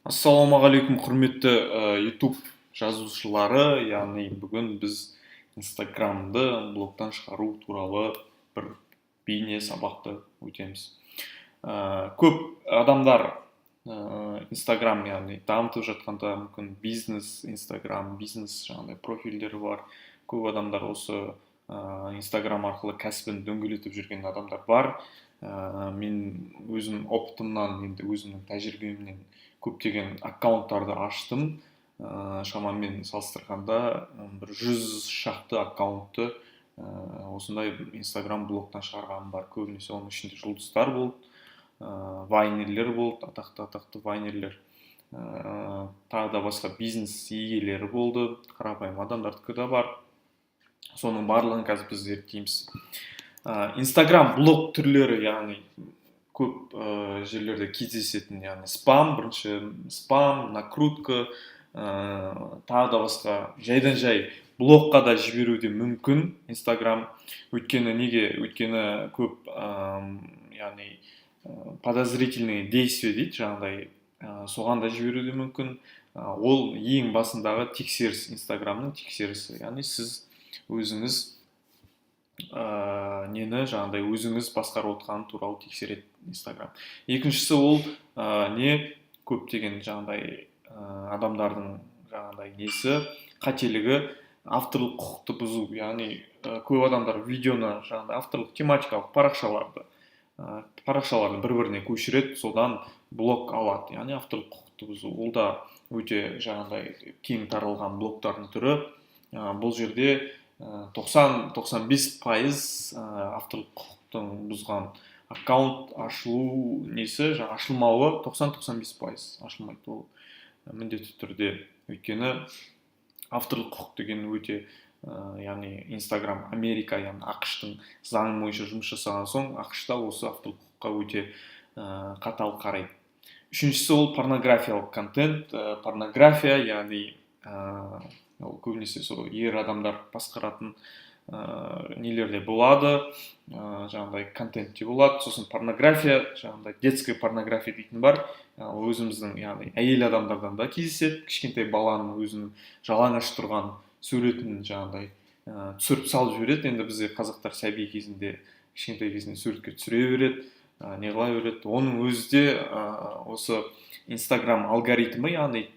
Ассалаумағалейкум, құрметті YouTube жазушылары! Яғни бүгін біз Инстаграмды блоктан шығару туралы бір бейне сабақты өтеміз. Көп адамдар Инстаграм, яғни дамытып жатқанда, мүмкін, бизнес Инстаграм, бизнес жаңағыдай профильдері бар. Көп адамдар осы Инстаграм арқылы кәсібін дөңгелетіп жүрген адамдар бар. Мен өзім опытымнан, енді өзімнің тәжірибемнен көптеген аккаунттарды аштым. Шамамен салыстырғанда, бір 100 шақты аккаунтты осындай Инстаграм блоктан шығарғаным бар. Көбінесе оның ішінде жұлдыздар болды, вайнерлер болды, атақты атақты вайнерлер, тағы да басқа бизнес иелері болды, қарапайым адамдардікі де бар. Соның барлығын қазір біз зерттейміз. Инстаграм блок түрлері, яғни көп жерлерде кездесетін, яғни спам, бірінші спам, накрутка, тағы да басқа. Жайдан жай блокқа да жіберуі де мүмкін Инстаграм. Өйткені неге? Өйткені көп яғни подозрительные действия дейді жаңағыдай, соған да жіберуі де мүмкін. Ол ең басындағы тексеріс, Инстаграмның тексерісі, яғни сіз өзіңіз нені жаңағыдай өзіңіз басқарып отқаны туралы тексереді Инстаграм. Екіншісі ол не, көптеген жаңағыдай адамдардың жаңағыдай несі, қателігі — авторлық құқықты бұзу. Яғни көп адамдар видеоны, жаңағыдай авторлық тематикалық парақшаларды бір біріне көшіреді, содан блок алады. Яғни авторлық құқықты бұзу, ол да өте жаңағыдай кең таралған блоктардың түрі. Бұл жерде 90-95% авторлық құқықтың бұзған аккаунт ашылу несі, жаңа ашылмауы, 90-95% ашылмайды ол міндетті түрде. Өйткені авторлық құқық деген өте яғни Инстаграм Америка, яғни АҚШ-тың заңы бойынша жұмыс жасаған соң, АҚШ-та осы авторлық құқыққа өте қатал қарайды. Үшіншісі ол порнографиялық контент. Порнография, яғни ол көбінесе сол ер адамдар басқаратын нелерде болады, жаңағыдай контентте болады. Сосын порнография, жаңағыдай детская порнография дейтін бар, өзіміздің, яғни әйел адамдардан да кездеседі. Кішкентай баланың өзінің жалаңаш тұрған суретін жаңағыдай түсіріп салып жібереді. Енді бізде қазақтар сәби кезінде, кішкентай кезінде суретке түсіре береді, не қыла береді. Оның өзі де осы Инстаграм алгоритмі, яғни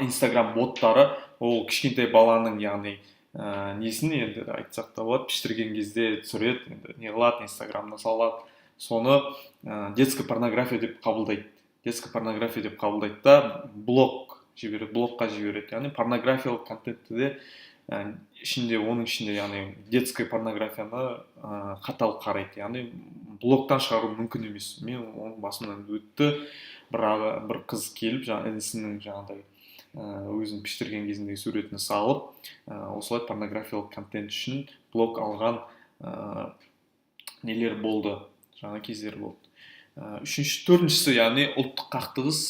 Инстаграм боттары ол кішкентай баланың, яғни несін енді айтсақ та болады, піштірген кезде түсіреді, енді не қылады, Инстаграмына салады. Соны детская порнография деп қабылдайды. Детская порнография деп қабылдайды да, блок жібереді, блокқа жібереді. Яғни порнографиялық контентті де ішінде, оның ішінде, яғни детская порнографияны қатал қарайды, яғни блоктан шығару мүмкін емес. Мен оның басымнан өтті. Бір қыз келіп, жаңа інісінің жаңағыдай өзін піштірген кезіндегі суретін салып, осылай порнографиялық контент үшін блок алған нелер болды, жаңа кездер болды. Үшінші, төртіншісі, яғни ұлттық қақтығыс.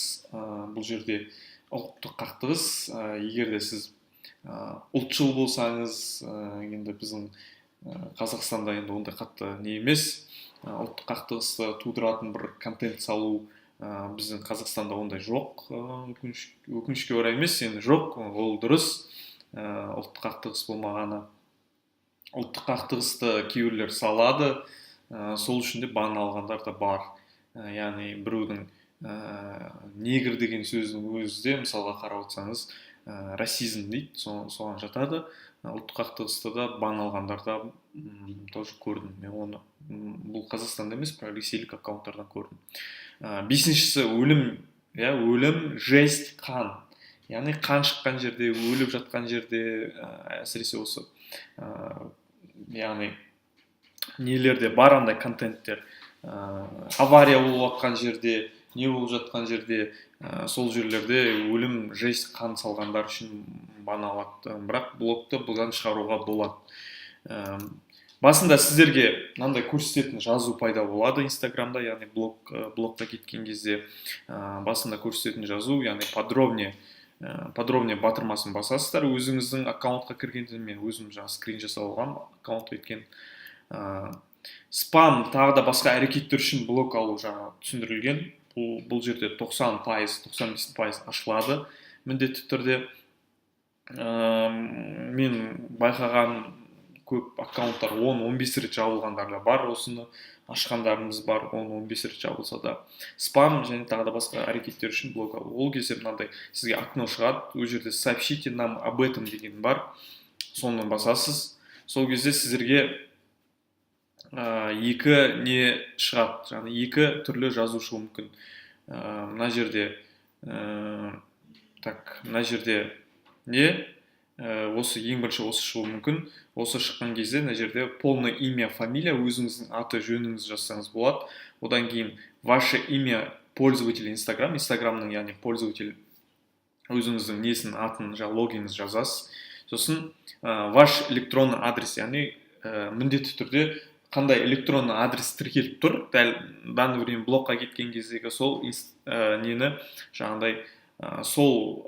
Бұл жерде ұлттық қақтығыс, егер де сіз ұлтшыл болсаңыз, енді біздің Қазақстанда енді ондай қатты не емес, ұлттық қақтығысты тудыратын бір контент салу, біздің Қазақстанда ондай жоқ, өкінішке орай емес, енді жоқ, ол дұрыс, ұлттық қақтығыс болмағаны. Ұлттық қақтығысты кейбіреулер салады, сол үшін де бан алғандар да бар. Яғни біреудің негр деген сөздің өзі де, мысалға қарап отырсаңыз, расизм дейді, соған жатады. Ұлттық қақтығыста да бан алғандар да тоже көрдім мен оны. Бұл Қазақстанда емес, бірақ ресейлік аккаунттардан көрдім. Бесіншісі өлім, иә, өлім, жесть, қан, яғни қан шыққан жерде, өліп жатқан жерде, әсіресе осы яғни нелерде бар андай контенттер, авария болып жатқан жерде, не болып жатқан жерде, сол жерлерде өлім, жесть, қан салғандар үшін бан алады. Бірақ блокты бұдан шығаруға болады. Басында сіздерге мынандай көрсететін жазу пайда болады Инстаграмда, яғни блокқа кеткен кезде басында көрсететін жазу, яғни подробнее батырмасын басасыздар өзіңіздің аккаунтқа кіргенде. Мен өзім жаңа скрин жасап алғанмын аккаунт өткен. Спам, тағы да басқа әрекеттер үшін блок алу жаңа түсіндірілген. Бұл жерде 90%, 95% ашылады міндетті түрде. Мен байқаған көп аккаунттар 10-15 рет жабылғандар да бар, осыны ашқандарымыз бар, 10-15 рет жабылса да. Спам және тағы да басқа әрекеттер үшін блок алу. Ол кезде мынандай сізге окно шығады, ол жерде «Сообщите нам об этом» деген бар, соны басасыз. Сол кезде сіздерге екі не шығады, яғни екі түрлі жазу шығуы мүмкін. Мына жерде так, мына жерде не осы ең бірінші осы шығуы мүмкін. Осы шыққан кезде мына жерде полное имя, фамилия, өзіңіздің аты жөніңізді жазсаңыз болады. Одан кейін ваше имя пользователя Инстаграм, Инстаграмның, яғни пользователь өзіңіздің несін, атын, жаңағы логиніңізді жазасыз. Сосын ваш электронный адрес, яғни міндетті түрде қандай электронный адрес тіркеліп тұр дәл данный время блокқа кеткен кездегі сол нені, жаңағыдай сол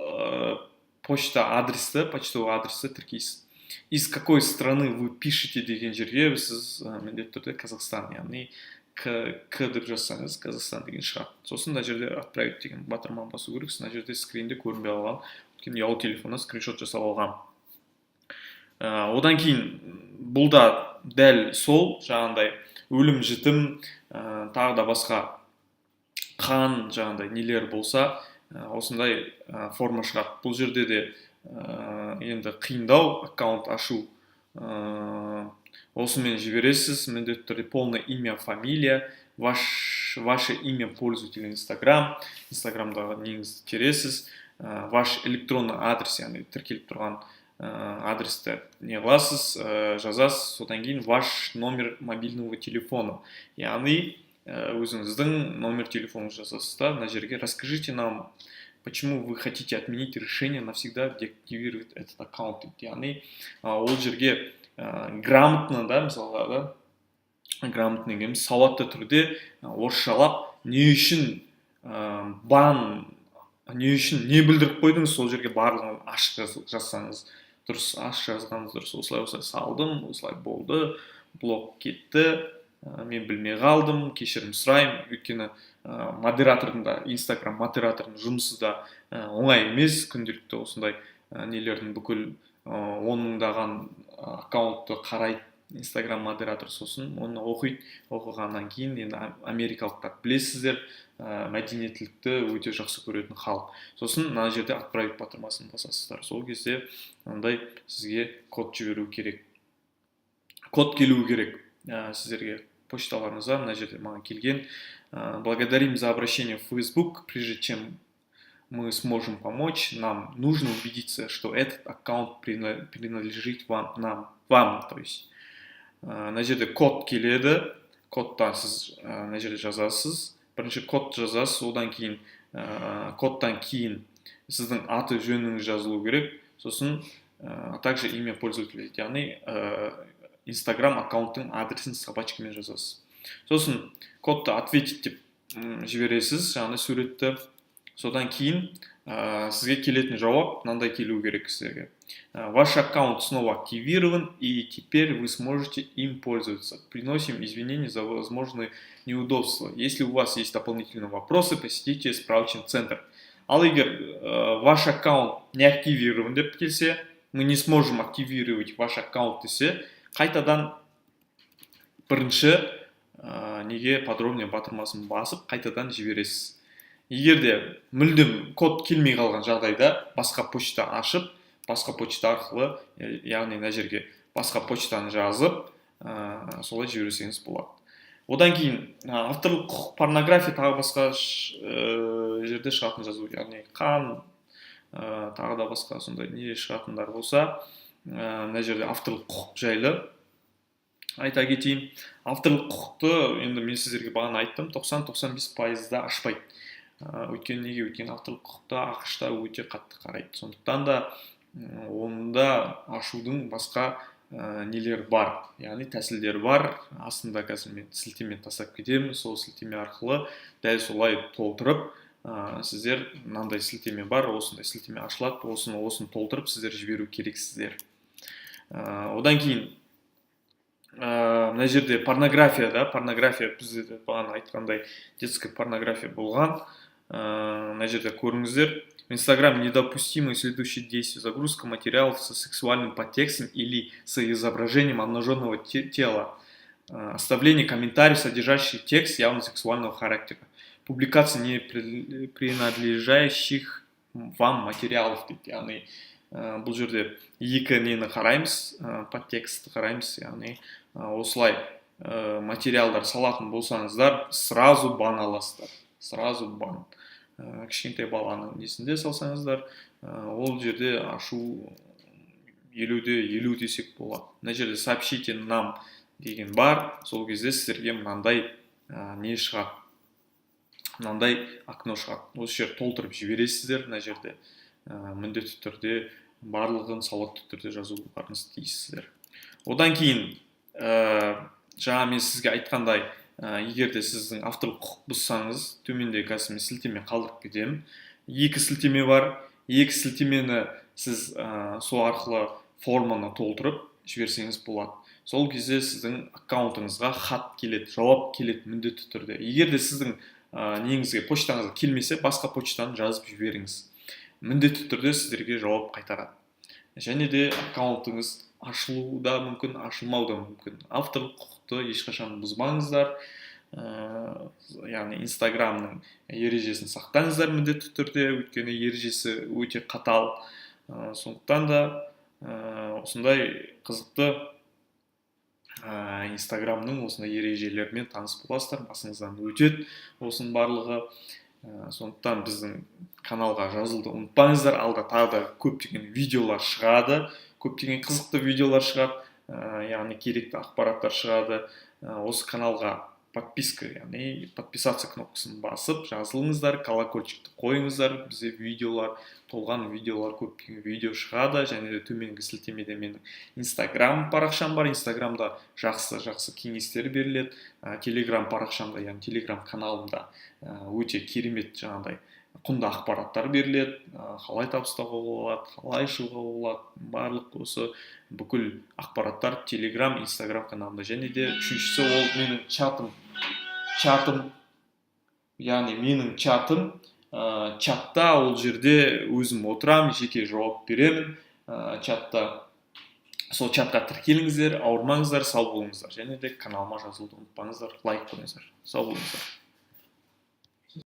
почта адресті, почтовый адресті тіркейсіз. «Из какой страны вы пишете» деген жерге сіз міндетті түрде Казахстан, яғни К К деп жазсаңыз, Казахстан деген шығады. Сосын мына жерде «Отправить» деген батырманы басу керексіз. Мына жерде скринде көрінбей қалған, өйткені ұялы телефоннан скриншот жасап алғанмын. Одан кейін бұл да дәл сол жаңағындай өлім жітім, тағы да басқа қан, жаңағындай нелер болса, осындай форма шығады. Бұл жерде де енді қиындау аккаунт ашу. Осымен жібересіз міндетті түрде: полное имя, фамилия, ваше имя пользователя Инстаграм, Инстаграмдағы неңізді тересіз, ваш электронный адрес, яғни тіркеліп тұрған адресті не қыласыз, жазасыз. Содан кейін ваш номер мобильного телефона, яғни өзіңіздің номер телефоныңызды жазасыз да, мына жерге «Расскажите нам, почему вы хотите отменить решение навсегда деактивировать этот аккаунт» дейді. Яғни ол жерге грамотно да, мысалға да, грамотно дегеніміз сауатты түрде орысшалап, не үшін бан, не үшін, не білдіріп қойдыңыз, сол жерге барлығын ашық жазсаңыз дұрыс, ашық жазғаныңыз дұрыс. Осылай, осылай салдым, осылай болды, блок кетті, мен білмей қалдым, кешірім сұраймын. Өйткені модератордың да, Инстаграм модератордың жұмысы да оңай емес. Күнделікті осындай нелердің бүкіл он мыңдаған аккаунтты қарайды Инстаграм модератор, сосын оны оқиды. Оқығаннан кейін енді америкалықтар, білесіздер, мәдениеттілікті өте жақсы көретін халық. Сосын мына жерде «Отправить» батырмасын басасыздар. Сол кезде мынандай сізге код жіберу керек, код келуі керек сіздерге почталарыңызға. Мына жерде маған келген: «Благодарим за обращение в Facebook. Прежде чем мы сможем помочь, нам нужно убедиться, что этот аккаунт принадлежит вам, нам, вам». То есть мына жерде код келеді, кодтан сіз мына жерде жазасыз. Бірінші код жазасыз, одан кейін кодтан кейін сіздің аты жөніңіз жазылу керек. Сосын а также имя пользователя, яғни Инстаграм аккаунттың адресін собачкамен жазасыз. Сосын кодты «Ответить» деп жібересіз, жаңағыдай суретті. Содан кейін сізге келетін жауап мынандай келу керек сіздерге: «Ваш аккаунт снова активирован, и теперь вы сможете им пользоваться. Приносим извинения за возможные неудобства. Если у вас есть дополнительные вопросы, посетите справочный центр». Ал егер «Ваш аккаунт не активирован» деп келсе, «Мы не сможем активировать ваш аккаунт» десе, қайтадан бірінші неге, «Подробнее» батырмасын басып, қайтадан жібересіз. Егер де мүлдем код келмей қалған жағдайда, басқа почта ашып, басқа почта арқылы, яғни мына жерге басқа почтаны жазып, солай жіберсеңіз болады. Одан кейін авторлық құқық, порнография, тағы басқа жерде шығатын жазу, яғни қан, тағы да басқа сондай не шығатындар болса, мына жерде авторлық құқық жайлы айта кетейін. Авторлық құқықты енді мен сіздерге бағана айттым, 90-95 пайызда ашпайды. Өйткені неге? Өйткені авторлық құқықты АҚШ-та өте қатты қарайды. Сондықтан да онда ашудың басқа нелер бар, яғни тәсілдер бар. Астында қазір мен сілтеме тастап кетемін. Сол сілтеме арқылы дәл солай толтырып, сіздер, мынандай сілтеме бар, осындай сілтеме ашылады, осыны толтырып, сіздер жіберу керексіздер. Одан кейін Мына жерде порнография да, порнография, бізде де бағана айтқандай, детская порнография болған. Мына жерде көріңіздер: в Инстаграм недопустимы следующие действия: загрузка материалов со сексуальным подтекстом или с изображением обнаженного тела, оставление комментариев, содержащих текст явно сексуального характера, публикация не принадлежащих вам материалов дейді. Яғни бұл жерде екі нені қараймыз, подтекстті қараймыз. Яғни осылай материалдар салатын болсаңыздар, сразу бан аласыздар, сразу бан. Кішкентай баланың несінде салсаңыздар, ол жерде ашу 50-де 50 десек болады. Мына жерде «Сообщите нам» деген бар. Сол кезде сіздерге мынандай не шығады, мынандай окно шығады. Осы жерді толтырып жібересіздер. Мына жерде міндетті түрде барлығын сауатты түрде жазуларыңыз тиіссіздер. Одан кейін жаңа мен сізге айтқандай, егер де сіздің авторлық құқық бұзсаңыз, төменде қазір мен сілтеме қалдырып кетемін. Екі сілтеме бар. Екі сілтемені сіз сол арқылы форманы толтырып жіберсеңіз болады. Сол кезде сіздің аккаунтыңызға хат келеді, жауап келеді міндетті түрде. Егер де сіздің неңізге, почтаңызға келмесе, басқа почтаны жазып жіберіңіз, міндетті түрде сіздерге жауап қайтарады және де аккаунтыңыз ашылуы да мүмкін, ашылмауы да мүмкін. Авторлық құқықты ешқашан бұзбаңыздар, яғни Инстаграмның ережесін сақтаңыздар міндетті түрде, өйткені ережесі өте қатал. Сондықтан да осындай қызықты Инстаграмның осындай ережелерімен таныс боласыздар, басыңыздан өтеді осының барлығы. Сондықтан біздің каналға жазылуды ұмытпаңыздар. Алда тағы да көптеген видеолар шығады, көптеген қызықты видеолар шығады, яғни керекті ақпараттар шығады. Осы каналға подписка, яғни «Подписаться» кнопкасын басып жазылыңыздар, колокольчикті қойыңыздар. Бізде видеолар толған, видеолар, көптеген видео шығады. Және де төменгі сілтемеде менің Инстаграм парақшам бар. Инстаграмда жақсы жақсы кеңестер беріледі. Телеграм парақшамда, яғни Телеграм каналымда өте керемет жаңағыдай құнды ақпараттар беріледі: қалай табыс табуға болады, қалай шығуға болады, барлық осы бүкіл ақпараттар Телеграм, Инстаграм каналымда. Және де үшіншісі ол менің чатым, яғни менің чатым. Чатта ол жерде өзім отырамын, жеке жауап беремін чатта. Сол чатқа тіркеліңіздер. Ауырмаңыздар, сау болыңыздар және де каналыма жазылуды ұмытпаңыздар, лайк қойыңыздар. Сау болыңыздар.